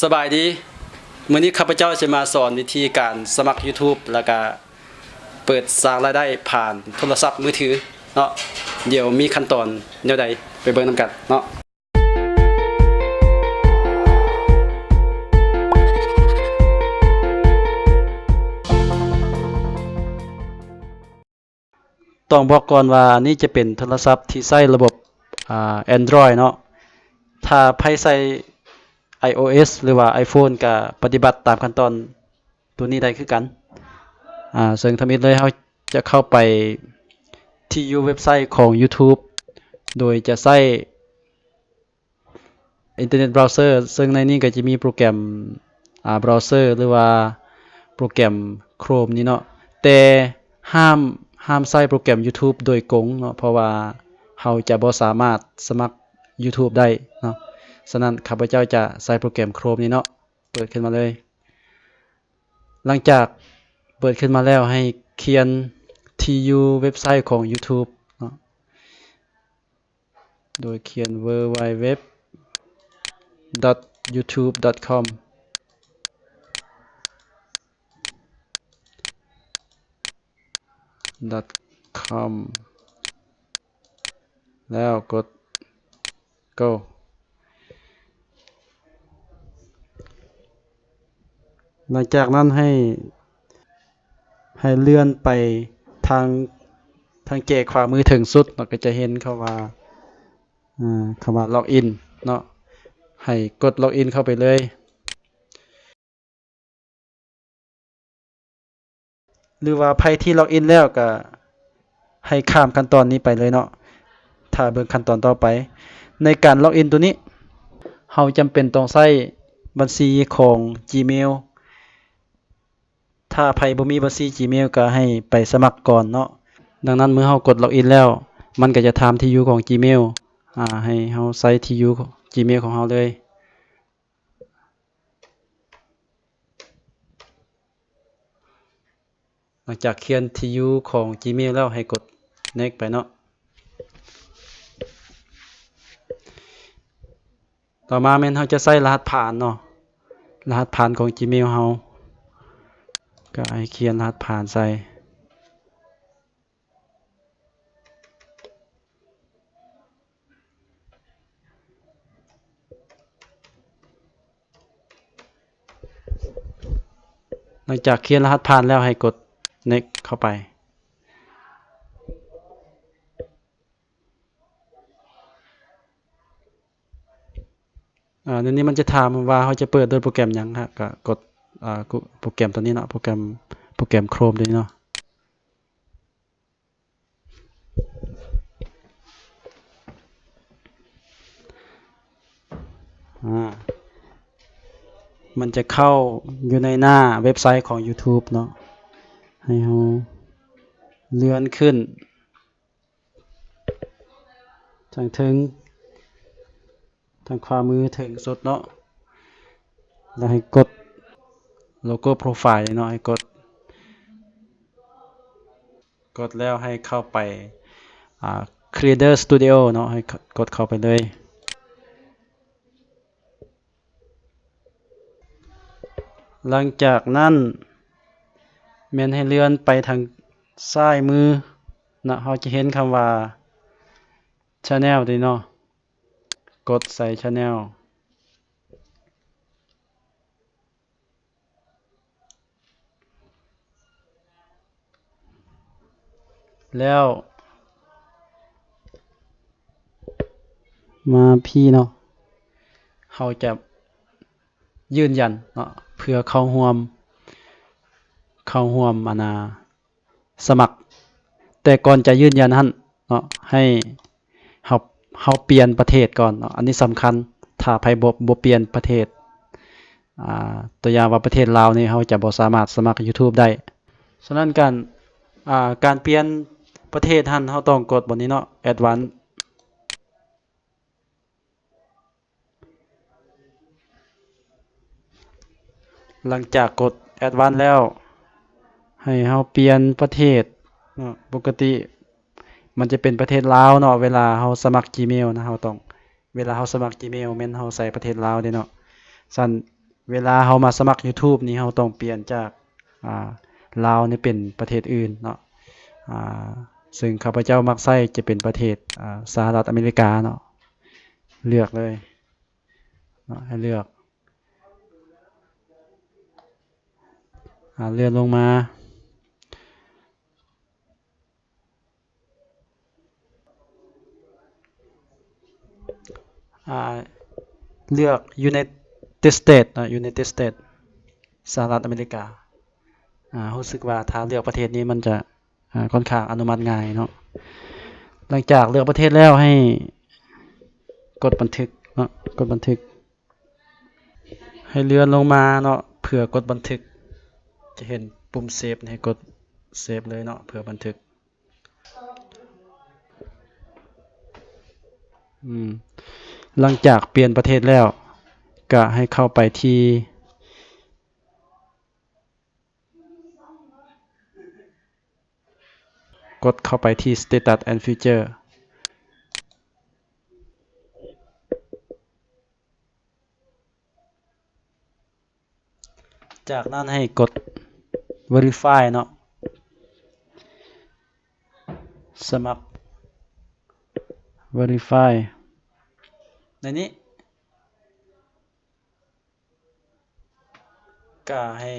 ສະບາຍດີ, ມື້ນີ້ຂ້າພະເຈົ້າຈະມາສອນວິທີການສະໝັກ YouTube ແລ້ວກະເປີດສ້າງລາຍໄດ້ຜ່ານໂທລະສັບມືຖືເນາະ. ດຽວມີຂັ້ນຕອນແນວໃດ ໄປເບິ່ງນຳກັນເນາະ. ຕ້ອງບອກກ່ອນວ່ານີ້ຈະເປັນໂທລະສັບທີ່ໃຊ້ລະບົບ ອາ Android ເນາະ. ຖ້າໃຜໃຊ້ iOS ຫຼືວ່າ iPhone ກະປະຕິບັດຕາມຂັ້ນຕອນໂຕນີ້ໄດ້ຄືກັນ. ອາ ເຊິ່ງທຳອິດເລີຍ ເຮົາຈະເຂົ້າໄປທີ່ຢູ່ເວັບໄຊຂອງ YouTube ໂດຍຈະໃຊ້ Internet Browser ເຊິ່ງໃນນີ້ກໍຈະມີໂປຣແກຣມ ອາ Browser ຫຼືວ່າໂປຣແກຣມ Chrome ນີ້ເນາະ, ແຕ່ຫ້າມ ຫ້າມໃຊ້ໂປຣແກຣມ YouTube ໂດຍກົງເນາະ, ເພາະວ່າເຮົາຈະບໍ່ສາມາດສະໝັກ YouTube ໄດ້ເນາະ. ສະນັ້ນ ຂ້າພະເຈົ້າຈະໃຊ້ໂປຣແກຣມ Chrome ນີ້ເນາະ, ເປີດຂຶ້ນມາເລີຍ. ຫຼັງຈາກເປີດຂຶ້ນມາແລ້ວ ໃຫ້ຂຽນທີ່ຢູ່ເວັບໄຊຂອງ YouTube ເນາະ. ໂດຍຂຽນ www.youtube.com ດອດຄອມ ແລ້ວກົດ Go. ຫຼັງຈາກນັ້ນໃຫ້ ໃຫ້ເລື່ອນໄປທາງ ທາງແຈຂວາມືເທິງສຸດເນາະ, ກໍຈະເຫັນຄຳວ່າ ອາ ຄຳວ່າ Login ເນາະ, ໃຫ້ກົດ Login ເຂົ້າໄປເລີຍ. ຫຼືວ່າໃຜທີ່ Login ແລ້ວກໍໃຫ້ຂ້າມຂັ້ນຕອນນີ້ໄປເລີຍເນາະ, ຖ້າເບິ່ງຂັ້ນຕອນຕໍ່ໄປ. ໃນການ Login ໂຕນີ້ ເຮົາຈຳເປັນຕ້ອງໃຊ້ບັນຊີຂອງ Gmail. ຖ້າໃຜບໍ່ມີບັນຊີ Gmail ກໍໃຫ້ໄປສະໝັກກ່ອນເນາະ. ດັ່ງນັ້ນ ເມື່ອເຮົາກົດ Login ແລ້ວ ມັນກໍຈະຖາມທີ່ຢູ່ຂອງ Gmail ອາ ໃຫ້ເຮົາໃສ່ທີ່ຢູ່ Gmail ຂອງເຮົາເລີຍ. ຫຼັງຈາກຂຽນທີ່ຢູ່ຂອງ Gmail ແລ້ວ ໃຫ້ກົດ Next ໄປເນາະ. ຕໍ່ມາແມ່ນເຮົາຈະໃສ່ລະຫັດຜ່ານເນາະ, ລະຫັດຜ່ານຂອງ Gmail ເຮົາ, ກໍໃຫ້ຂຽນລະຫັດຜ່ານໃສ່. ຫຼັງຈາກຂຽນລະຫັດຜ່ານແລ້ວ ໃຫ້ກົດ Next ເຂົ້າໄປ. ອາ ໃນນີ້ມັນຈະຖາມວ່າເຮົາຈະເປີດໂດຍໂປຣແກຣມຫຍັງ, ເຮົາກະກົດ ອາ ໂປຣແກຣມໂຕນີ້ເນາະ, ໂປຣແກຣມ ໂປຣແກຣມ Chrome ໂຕນີ້ເນາະ. ອາ ມັນຈະເຂົ້າຢູ່ໃນໜ້າເວັບໄຊຂອງ YouTube ເນາະ, ໃຫ້ເຮົາເລື່ອນຂຶ້ນ ທາງເທິງ ທາງຂວາມືເທິງສຸດເນາະ, ແລ້ວໃຫ້ກົດໂລໂກ້ໂປຣໄຟລ໌ເນາະ, ໃຫ້ກົດ ກົດແລ້ວໃຫ້ເຂົ້າໄປ ອາ Creator Studio ເນາະ, ໃຫ້ ໃຫ້ກົດເຂົ້າໄປເລີຍ. ຫຼັງຈາກນັ້ນແມ່ນໃຫ້ເລື່ອນໄປທາງຊ້າຍມືນະ, ເຮົາຈະເຫັນຄຳວ່າ Channel ນີ້ເນາະ, ກົດໃສ່ Channel. ແລ້ວມາພີ້ເນາະ, ເຮົາຈະຢືນຢັນເນາະ ເພື່ອເຂົ້າຮ່ວມ ເຂົ້າຮ່ວມ ອັນນ່າ ສະໝັກ. ແຕ່ກ່ອນຈະຢືນຢັນຫັ້ນເນາະ ໃຫ້ເຮົາ ເຮົາປ່ຽນປະເທດກ່ອນເນາະ, ອັນນີ້ສຳຄັນ. ຖ້າໃຜບໍ່ ບໍ່ປ່ຽນປະເທດ ອາ ຕົວຢ່າງວ່າປະເທດລາວນີ້ ເຮົາຈະບໍ່ສາມາດສະໝັກ YouTube ໄດ້. ສະນັ້ນການ ອາ ການປ່ຽນປະເທດຫັ້ນ ເຮົາຕ້ອງກົດບ່ອນນີ້ເນາະ Advance. ຫຼັງຈາກກົດ Advance ແລ້ວ ໃຫ້ເຮົາປ່ຽນປະເທດເນາະ. ປົກກະຕິມັນຈະເປັນປະເທດລາວເນາະ, ເວລາເຮົາສະໝັກ Gmail ນະ ເຮົາຕ້ອງ ເວລາເຮົາສະໝັກ Gmail ແມ່ນເຮົາໃສ່ປະເທດລາວເດ້ເນາະ. ຊັ້ນ ເວລາເຮົາມາສະໝັກ YouTube ນີ້ ເຮົາຕ້ອງປ່ຽນຈາກ ອ່າ ລາວນີ້ເປັນປະເທດອື່ນເນາະ. ອ່າ ເຊິ່ງຂ້າພະເຈົ້າມັກໃຊ້ຈະເປັນປະເທດ ອ່າ ສະຫະລັດອາເມລິກາເນາະ. ເລືອກເລີຍເນາະ ໃຫ້ເລືອກ ອ່າ ເລື່ອນລົງມາ. ອ່າ ເລືອກ United States ເນາະ United States ສະຫະລັດອາເມລິກາ. ອ່າ ຮູ້ສຶກວ່າຖ້າເລືອກປະເທດນີ້ມັນຈະ ອ່າ ຂ້ອນຂ້າງອະນຸມັດງ່າຍເນາະ. ຫຼັງຈາກເລືອກປະເທດແລ້ວໃຫ້ກົດບັນທຶກເນາະ ກົດບັນທຶກ. ໃຫ້ເລື່ອນລົງມາເນາະ ເພື່ອກົດບັນທຶກ ຈະເຫັນປຸ່ມ Save ໃຫ້ກົດ Save ເລີຍເນາະ ເພື່ອບັນທຶກ. ອືມ ຫຼັງຈາກປ່ຽນປະເທດແລ້ວ ກະໃຫ້ເຂົ້າໄປທີ່ ກົດເຂົ້າໄປທີ່ Status and Feature. ຈາກນັ້ນໃຫ້ກົດ Verify ເນາະ ສະໝັກ Verify ໃນນີ້. ກະໃຫ້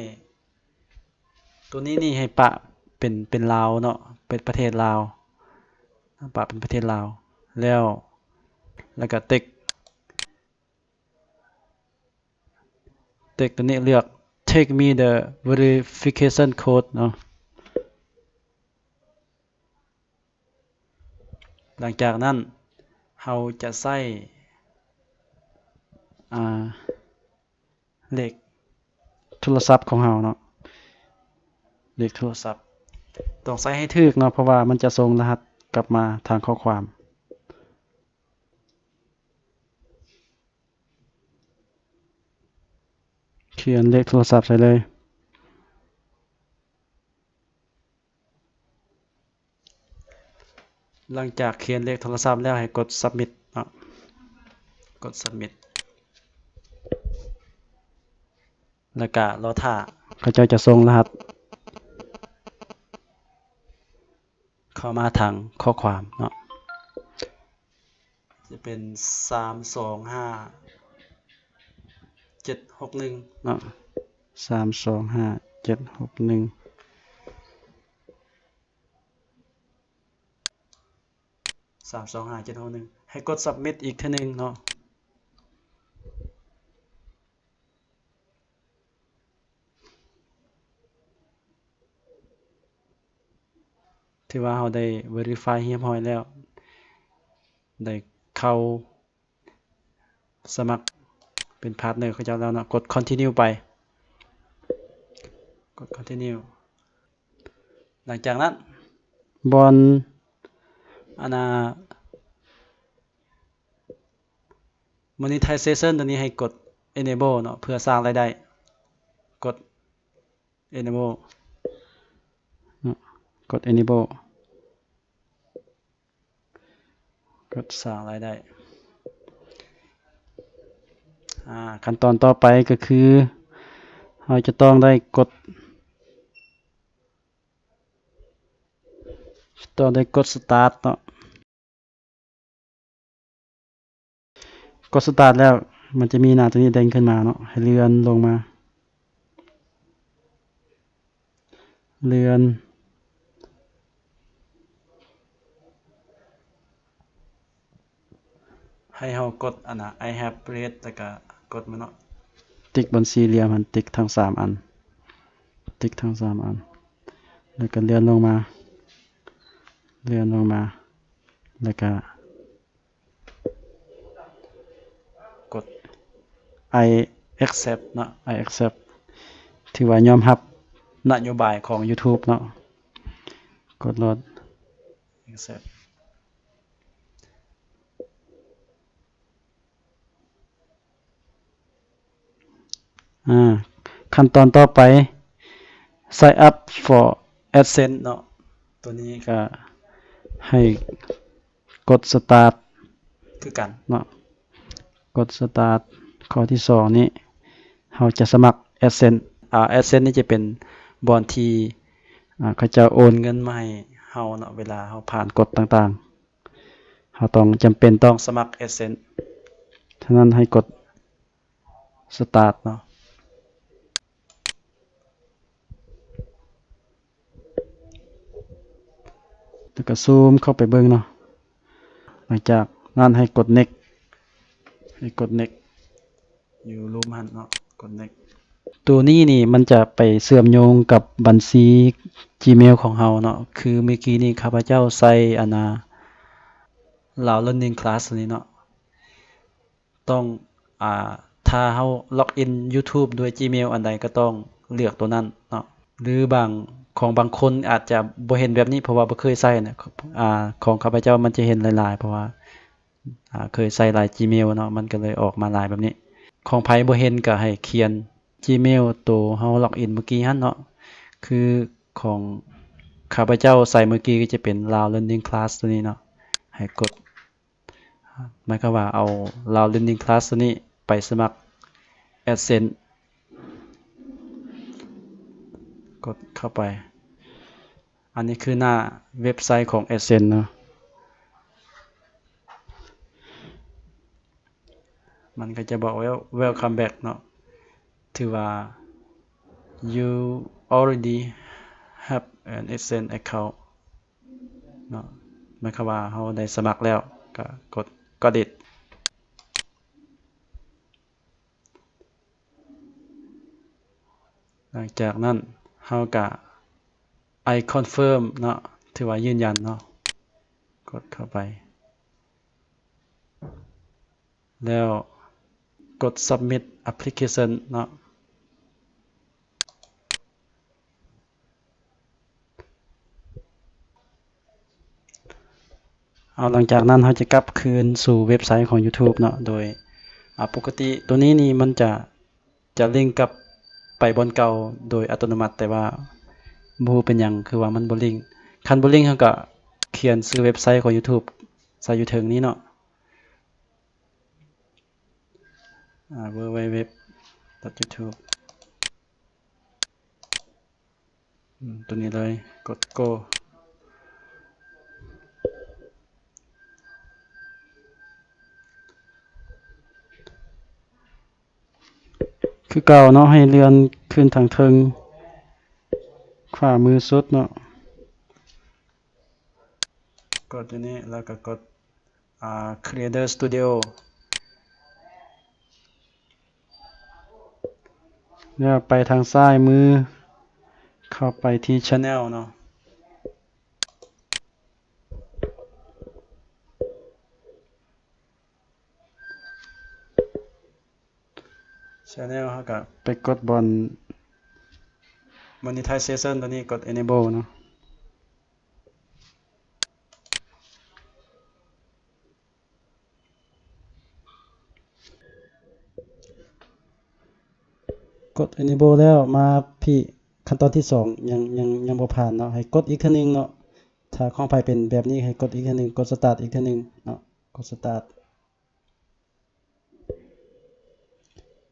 ໂຕນີ້ນີ້ໃຫ້ປະເປັນ ເປັນລາວເນາະ ເປັນປະເທດລາວ ປະເປັນປະເທດລາວ ແລ້ວ ແລ້ວກະ text text ໂຕນີ້ເລືອກ Text me the verification code ເນາະ. ຫຼັງຈາກນັ້ນເຮົາຈະໃສ່ ອ່າ ເລກໂທລະສັບຂອງເຮົາເນາະ ເລກໂທລະສັບ ຕ້ອງໃສ່ໃຫ້ຖືກເນາະ ເພາະວ່າມັນຈະສົ່ງລະຫັດກັບມາທາງຂໍ້ຄວາມ. ຂຽນເລກໂທລະສັບໃສ່ເລີຍ. ຫຼັງຈາກຂຽນເລກໂທລະສັບແລ້ວ ໃຫ້ກົດ Submit ເນາະ ກົດ Submit ແລ້ວກະລໍຖ້າ ເຂົາເຈົ້າຈະສົ່ງລະຫັດເຂົ້າມາທາງຂໍ້ຄວາມເນາະ. ຈະເປັນ ສາມສອງຫ້າເຈັດຫົກໜຶ່ງ ເນາະ ສາມສອງຫ້າເຈັດຫົກໜຶ່ງ ສາມສອງຫ້າເຈັດຫົກໜຶ່ງ ໃຫ້ກົດ Submit ອີກເທື່ອໜຶ່ງເນາະ. ຖືວ່າເຮົາໄດ້ Verify ຮຽບຮ້ອຍແລ້ວ ໄດ້ເຂົ້າສະໝັກເປັນ partner ເຂົາເຈົ້າແລ້ວເນາະ. ກົດ Continue ໄປ ກົດ Continue. ຫຼັງຈາກນັ້ນ ບ່ອນ ອັນນ່າ Monetization ໂຕນີ້ໃຫ້ກົດ Enable ເນາະ ເພື່ອສ້າງລາຍໄດ້ ກົດ Enable ເນາະ ກົດ Enable ກົດສ້າງລາຍໄດ້. ອ່າ ຂັ້ນຕອນຕໍ່ໄປກໍຄື ເຮົາຈະຕ້ອງໄດ້ກົດ ຕ້ອງໄດ້ກົດ Start ເນາະ. ກົດ Start ແລ້ວ ມັນຈະມີໜ້າໂຕນີ້ເດັ່ງຂຶ້ນມາເນາະ ໃຫ້ເລື່ອນລົງມາ ເລື່ອນ ໃຫ້ເຮົາກົດອັນນ່າ I have read ແລ້ວກະກົດມັນເນາະ ຕິກບ່ອນສີ່ຫຼ່ຽມຫັ້ນ ຕິກທັງສາມອັນ ຕິກທັງສາມອັນ ແລ້ວກະເລື່ອນລົງມາ ເລື່ອນລົງມາ ແລ້ວກະ ກົດ I accept ເນາະ I accept ຖືວ່າຍອມຮັບນະໂຍບາຍຂອງ YouTube ເນາະ ກົດໂລດ accept. ອ່າ ຂັ້ນຕອນຕໍ່ໄປ Sign up for AdSense ເນາະ ໂຕນີ້ກະໃຫ້ກົດ Start ຄືກັນເນາະ ກົດ Start ຂໍ້ທີສອງນີ້ ເຮົາຈະສະໝັກ AdSense ອາ AdSense ນີ້ຈະເປັນບ່ອນທີ່ ອາ ເຂົາເຈົ້າໂອນເງິນມາໃຫ້ເຮົາເນາະ ເວລາເຮົາຜ່ານກົດຕ່າງໆ ເຮົາຕ້ອງ ຈຳເປັນຕ້ອງສະໝັກ AdSense. ສະນັ້ນໃຫ້ກົດ Start ເນາະ. ແລ້ວກໍຊູມເຂົ້າໄປເບິ່ງເນາະ. ຫຼັງຈາກນັ້ນໃຫ້ກົດ Next ໃຫ້ກົດ Next ຢູ່ລຸ່ມຫັ້ນເນາະ ກົດ Next. ໂຕນີ້ນີ້ມັນຈະໄປເຊື່ອມໂຍງກັບບັນຊີ Gmail ຂອງເຮົາເນາະ. ຄືມື້ກີ້ນີ້ຂ້າພະເຈົ້າໃສ່ອັນນ່າ Lao Learning Class ນີ້ເນາະ. ຕ້ອງ ອາ ຖ້າເຮົາ log in YouTube ດ້ວຍ Gmail ອັນໃດກໍຕ້ອງເລືອກໂຕນັ້ນເນາະ ຫຼືບາງ ຂອງບາງຄົນອາດຈະບໍ່ເຫັນແບບນີ້ ເພາະວ່າບໍ່ເຄີຍໃຊ້ນະ. ອາ ຂອງຂ້າພະເຈົ້າມັນຈະເຫັນຫຼາຍໆ ເພາະວ່າ ອາ ເຄີຍໃຊ້ຫຼາຍ Gmail ເນາະ ມັນກໍເລີຍອອກມາຫຼາຍແບບນີ້. ຂອງໃຜບໍ່ເຫັນກໍໃຫ້ຂຽນ Gmail ໂຕເຮົາ log in ມື້ກີ້ຫັ້ນເນາະ. ຄືຂອງຂ້າພະເຈົ້າໃສ່ມື້ກີ້ກໍຈະເປັນ Lao Learning Class ໂຕນີ້ເນາະ ໃຫ້ກົດ ໝາຍຄວາມວ່າເອົາ Lao Learning Class ໂຕນີ້ໄປສະໝັກ AdSense ກົດເຂົ້າໄປ. ອັນນີ້ຄືໜ້າເວັບໄຊຂອງ AdSense ເນາະ. ມັນກໍຈະບອກ Wel- Welcome back ເນາະ ຖືວ່າ You already have an AdSense account ເນາະ ໝາຍຄວາມວ່າເຮົາໄດ້ສະໝັກແລ້ວ ກໍກົດ Got it. ຫຼັງຈາກນັ້ນເຮົາກະ I confirm ເນາະ ຖືວ່າຢືນຢັນເນາະ ກົດເຂົ້າໄປ ແລ້ວກົດ Submit application ເນາະ. ເອົາ ຫຼັງຈາກນັ້ນເຮົາຈະກັບຄືນສູ່ເວັບໄຊຂອງ YouTube ເນາະ ໂດຍ ອາ ປົກກະຕິໂຕນີ້ນີ້ມັນຈະ ຈະລິງກັບໄປບ່ອນເກົ່າໂດຍອັດຕະໂນມັດ ແຕ່ວ່າບໍ່ຮູ້ເປັນຫຍັງຄືວ່າມັນບໍ່ລິງ. ຄັນບໍ່ລິງເຮົາກະຂຽນຊື່ເວັບໄຊຂອງ YouTube ໃສ່ຢູ່ເທິງນີ້ເນາະ ອາ www.youtube ອືມ ຕົວນີ້ເລີຍ ກົດ Go. ຄືເກົ່າເນາະ ໃຫ້ເລື່ອນຂຶ້ນທາງເທິງຂວາມືສຸດເນາະ ກົດຢູ່ນີ້ ແລ້ວກໍກົດ ອາ Creator Studio ແລ້ວໄປທາງຊ້າຍມື ເຂົ້າໄປທີ່ Channel ເນາະ Channel ເຮົາກໍໄປກົດບ່ອນ Monetization ຕົວນີ້ ກົດ Enable ເນາະ. ກົດ Enable ແລ້ວ ມາພີ້ ຂັ້ນຕອນທີສອງ ຍັງ ຍັງ ຍັງບໍ່ຜ່ານເນາະ ໃຫ້ກົດອີກເທື່ອໜຶ່ງເນາະ. ຖ້າຂອງໃຜເປັນແບບນີ້ ໃຫ້ກົດອີກເທື່ອໜຶ່ງ ກົດ Start ອີກເທື່ອໜຶ່ງເນາະ ກົດ Start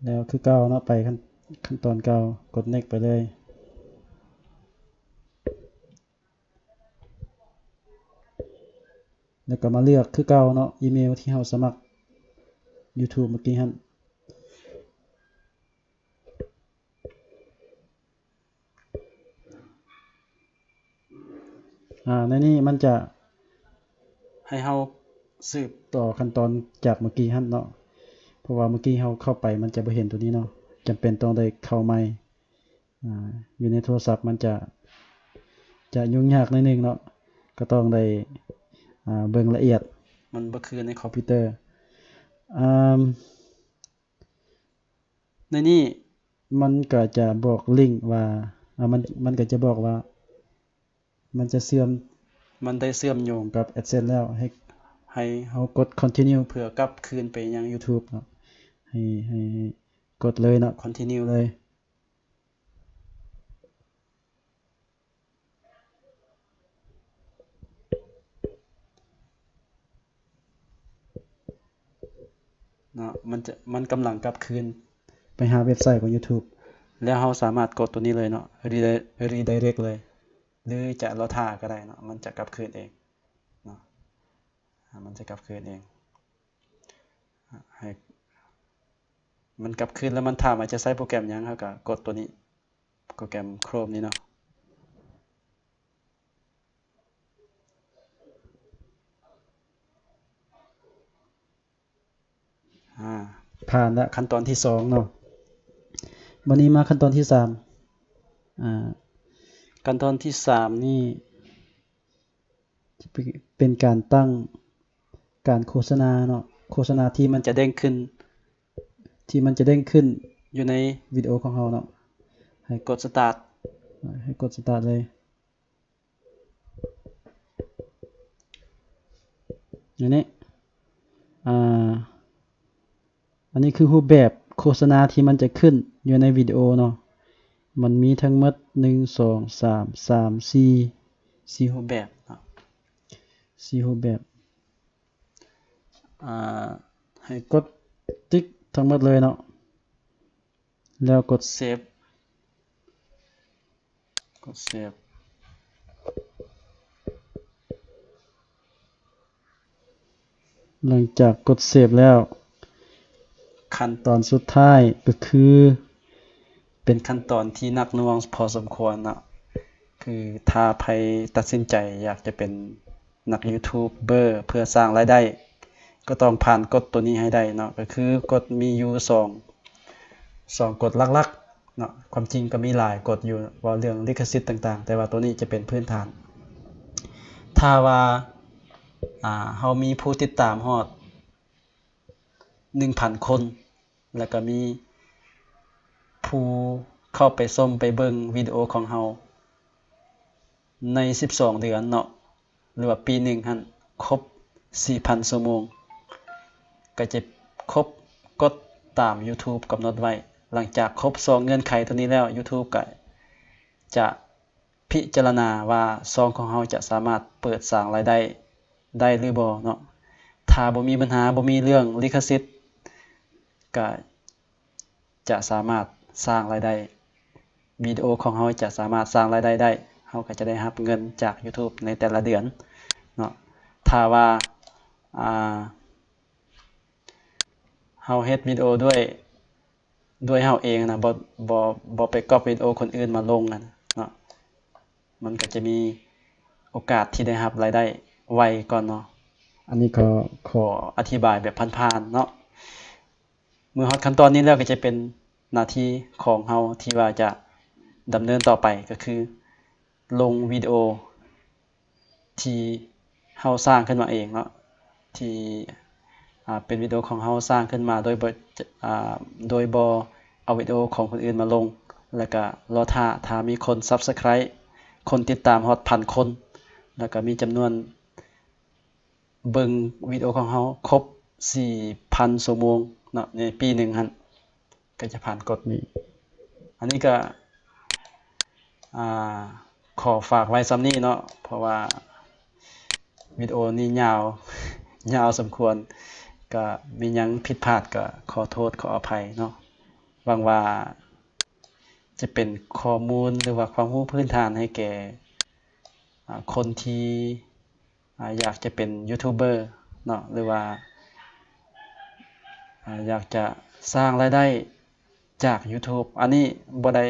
ແລ້ວຄືເກົ່າເນາະ ໄປຂັ້ນ ຂັ້ນຕອນເກົ່າ ກົດ Next ໄປເລີຍ. ແລ້ວກໍມາເລືອກຄືເກົ່າເນາະ ອີເມວທີ່ເຮົາສະໝັກ YouTube ມື້ກີ້ຫັ້ນ. ອາ ໃນນີ້ມັນຈະໃຫ້ເຮົາສືບຕໍ່ຂັ້ນຕອນຈາກມື້ກີ້ຫັ້ນເນາະ ເພາະວ່າມື້ກີ້ເຮົາເຂົ້າໄປມັນຈະບໍ່ເຫັນຕົວນີ້ເນາະ ຈຳເປັນຕ້ອງໄດ້ເຂົ້າໃໝ່. ອາ ຢູ່ໃນໂທລະສັບມັນຈະ ຈະຫຍຸ້ງຍາກໜ້ອຍໜຶ່ງເນາະ ກໍຕ້ອງໄດ້ ອາ ເບິ່ງລະອຽດ ມັນບໍ່ຄືໃນຄອມພິວເຕີ. ອາ ໃນນີ້ມັນກໍຈະບອກລິ້ງວ່າ ອາ ມັນ ມັນກໍຈະບອກວ່າ ມັນຈະເຊື່ອມ ມັນໄດ້ເຊື່ອມໂຍງກັບ AdSense ແລ້ວ ໃຫ້ ໃຫ້ເຮົາກົດ Continue ເພື່ອກັບຄືນໄປຍັງ YouTube ເນາະ ໃຫ້ ໃຫ້ ໃຫ້ກົດເລີຍເນາະ Continue ເລີຍເນາະ. ມັນຈະ ມັນກຳລັງກັບຄືນ ໄປຫາເວັບໄຊຂອງ YouTube ແລ້ວເຮົາສາມາດກົດຕົວນີ້ເລີຍເນາະ Redi- Redirect ເລີຍ ຫຼືຈະລໍຖ້າກໍໄດ້ເນາະ ມັນຈະກັບຄືນເອງເນາະ ອາ ມັນຈະກັບຄືນເອງ ອາ ໃຫ້ມັນກັບຄືນ ແລ້ວມັນຖາມວ່າຈະໃຊ້ໂປຣແກຣມຫຍັງ ເຮົາກໍກົດຕົວນີ້ ໂປຣແກຣມ Chrome ນີ້ເນາະ. ອາ ຜ່ານລະ ຂັ້ນຕອນທີສອງເນາະ ບັດນີ້ມາຂັ້ນຕອນທີສາມ ອາ ຂັ້ນຕອນທີສາມນີ້ ຈະເປັນ ເປັນການຕັ້ງການໂຄສະນາເນາະ ໂຄສະນາທີ່ມັນຈະເດ້ງຂຶ້ນ ທີ່ມັນຈະເດ້ງຂຶ້ນຢູ່ໃນວິດີໂອຂອງເຮົາເນາະ ໃຫ້ກົດ Start ໃຫ້ກົດ Start ເລີຍ ອັນນີ້ ອາ ອັນນີ້ຄືຮູບແບບໂຄສະນາທີ່ມັນຈະຂຶ້ນຢູ່ໃນວິດີໂອເນາະ ມັນມີທັງໝົດ ໜຶ່ງ ສອງ ສາມ ສາມ ສີ່ ສີ່ຮູບແບບເນາະ ສີ່ຮູບແບບ ອາ ໃຫ້ກົດຕິກທັງໝົດເລີຍເນາະ ແລ້ວກົດ Save ກົດ Save ຫຼັງຈາກກົດ Save ແລ້ວ ຂັ້ນຕອນສຸດທ້າຍກໍຄື ເປັນຂັ້ນຕອນທີ່ໜັກໜ່ວງພໍສົມຄວນເນາະ ຄືຖ້າໃຜຕັດສິນໃຈຢາກຈະເປັນນັກຢູທູບເບີເພື່ອສ້າງລາຍໄດ້ ກໍຕ້ອງຜ່ານກົດຕົວນີ້ໃຫ້ໄດ້ເນາະ ກໍຄືກົດມີຢູ່ສອງ ສອງກົດຫຼັກໆເນາະ ຄວາມຈິງກໍມີຫຼາຍກົດຢູ່ ເວົ້າເລື່ອງລິຂະສິດຕ່າງໆ ແຕ່ວ່າຕົວນີ້ຈະເປັນພື້ນຖານ ຖ້າວ່າ ອາ ເຮົາມີຜູ້ຕິດຕາມຮອດໜຶ່ງພັນຄົນ ແລ້ວກໍມີຜູ້ເຂົ້າໄປຊົມໄປເບິ່ງວິດີໂອຂອງເຮົາໃນສິບສອງເດືອນເນາະ ຫຼືວ່າປີໜຶ່ງຫັ້ນຄົບສີ່ພັນຊົ່ວໂມງ ກໍຈະຄົບກົດຕາມ YouTube ກຳນົດໄວ້. ຫຼັງຈາກຄົບສອງເງື່ອນໄຂຕົວນີ້ແລ້ວ YouTube ກໍຈະພິຈາລະນາວ່າຊ່ອງຂອງເຮົາຈະສາມາດເປີດສ້າງລາຍໄດ້ ໄດ້ຫຼືບໍ່ເນາະ. ຖ້າບໍ່ມີບັນຫາ ບໍ່ມີເລື່ອງລິຂະສິດ ກໍ ຈະສາມາດສ້າງລາຍໄດ້ ວິດີໂອຂອງເຮົາຈະສາມາດສ້າງລາຍໄດ້ໄດ້ ເຮົາກໍຈະໄດ້ຮັບເງິນຈາກ YouTube ໃນແຕ່ລະເດືອນເນາະ. ຖ້າວ່າ ອ່າ ເຮົາເຮັດວິດີໂອດ້ວຍ ດ້ວຍເຮົາເອງນະ ບໍ່ ບໍ່ ບໍ່ໄປກັອບວິດີໂອຄົນອື່ນມາລົງນະເນາະ ມັນກໍຈະມີໂອກາດທີ່ໄດ້ຮັບລາຍໄດ້ໄວກ່ອນເນາະ. ອັນນີ້ກໍຂໍອະທິບາຍແບບຜ່ານໆເນາະ. ເມື່ອຮອດຂັ້ນຕອນນີ້ແລ້ວ ກໍຈະເປັນໜ້າທີ່ຂອງເຮົາທີ່ວ່າຈະດຳເນີນຕໍ່ໄປ ກໍຄືລົງວິດີໂອທີ່ເຮົາສ້າງຂຶ້ນມາເອງເນາະ ທີ່ ອ່າ ເປັນວິດີໂອຂອງເຮົາສ້າງຂຶ້ນມາໂດຍບໍ່ ອ່າ ໂດຍບໍ່ເອົາວິດີໂອຂອງຄົນອື່ນມາລົງ ແລ້ວກະລໍຖ້າ ຖ້າມີຄົນ Subscribe ຄົນຕິດຕາມຮອດພັນຄົນ ແລ້ວກະມີຈຳນວນ ເບິ່ງວິດີໂອຂອງເຮົາຄົບສີ່ພັນຊົ່ວໂມງເນາະ ໃນປີໜຶ່ງຫັ້ນ ກໍຈະຜ່ານກົດນີ້. ອັນນີ້ກໍ ອ່າ ຂໍຝາກໄວ້ສ່ຳນີ້ເນາະ ເພາະວ່າວິດີໂອນີ້ຍາວ ຍາວສົມຄວນ ກໍມີຫຍັງຜິດພາດກໍຂໍໂທດຂໍອະໄພເນາະ. ຫວັງວ່າຈະເປັນຂໍ້ມູນ ຫຼືວ່າຄວາມຮູ້ພື້ນຖານໃຫ້ແກ່ ອ່າ ຄົນທີ່ ອ່າ ຢາກຈະເປັນຢູທູບເບີເນາະ ຫຼືວ່າ ອ່າ ຢາກຈະສ້າງລາຍໄດ້ຈາກຢູທູບ. ອັນນີ້ບໍ່ໄດ້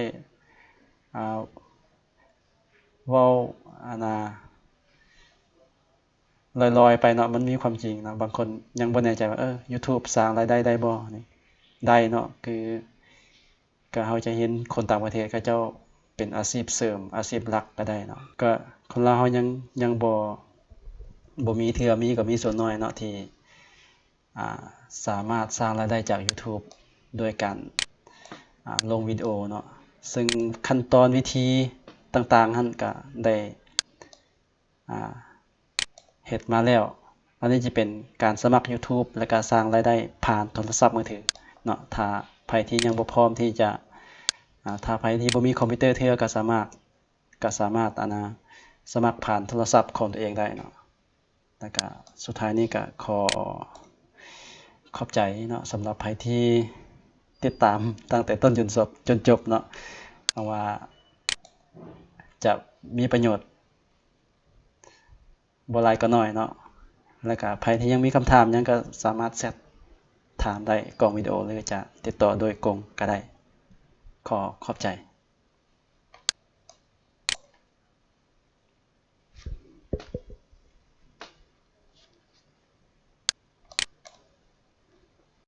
ອ່າ ເວົ້າ ອັນນ່າ ລອຍໆໄປເນາະ ມັນມີຄວາມຈິງເນາະ. ບາງຄົນຍັງບໍ່ແນ່ໃຈວ່າ ເອີ ຢູທູບສ້າງລາຍໄດ້ໄດ້ບໍ່ ນີ້ ໄດ້ເນາະ ຄື ກໍເຮົາຈະເຫັນຄົນຕ່າງປະເທດເຂົາເຈົ້າເປັນອາຊີບເສີມ ອາຊີບຫຼັກກໍໄດ້ເນາະ. ກໍຄົນລາວເຮົາຍັງ ຍັງບໍ່ ບໍ່ມີເທື່ອ ມີກໍມີສ່ວນໜ້ອຍເນາະ ທີ່ ອ່າ ສາມາດສ້າງລາຍໄດ້ຈາກຢູທູບດ້ວຍການ ອ່າ ລົງວິດີໂອເນາະ. ເຊິ່ງຂັ້ນຕອນ ວິທີຕ່າງໆຫັ້ນ ກໍໄດ້ ອ່າ ເຮັດມາແລ້ວ. ອັນນີ້ຈະເປັນການສະໝັກຢູທູບ ແລະກະສ້າງລາຍໄດ້ຜ່ານໂທລະສັບມືຖືເນາະ. ຖ້າໃຜທີ່ຍັງບໍ່ພ້ອມທີ່ຈະ ອ່າ ຖ້າໃຜທີ່ບໍ່ມີຄອມພິວເຕີເທື່ອ ກະສາມາດ ກະສາມາດ ອັນນ່າ ສະໝັກຜ່ານໂທລະສັບຂອງຕົວເອງໄດ້ເນາະ. ແລະກະສຸດທ້າຍນີ້ກະຂໍຂອບໃຈເນາະ ສຳລັບໃຜທີ່ ຕິດຕາມຕັ້ງແຕ່ຕົ້ນຈົນຈົບ ຈົນຈົບເນາະ ຫວັງວ່າຈະມີປະໂຫຍດບໍ່ຫຼາຍກໍໜ້ອຍເນາະ. ແລ້ວກະໃຜທີ່ຍັງມີຄຳຖາມຫຍັງກໍສາມາດແຊັດຖາມໄດ້ກ່ອງວິດີໂອ ຫຼືຈະຕິດຕໍ່ໂດຍກົງກໍໄດ້. ຂໍຂອບໃຈ.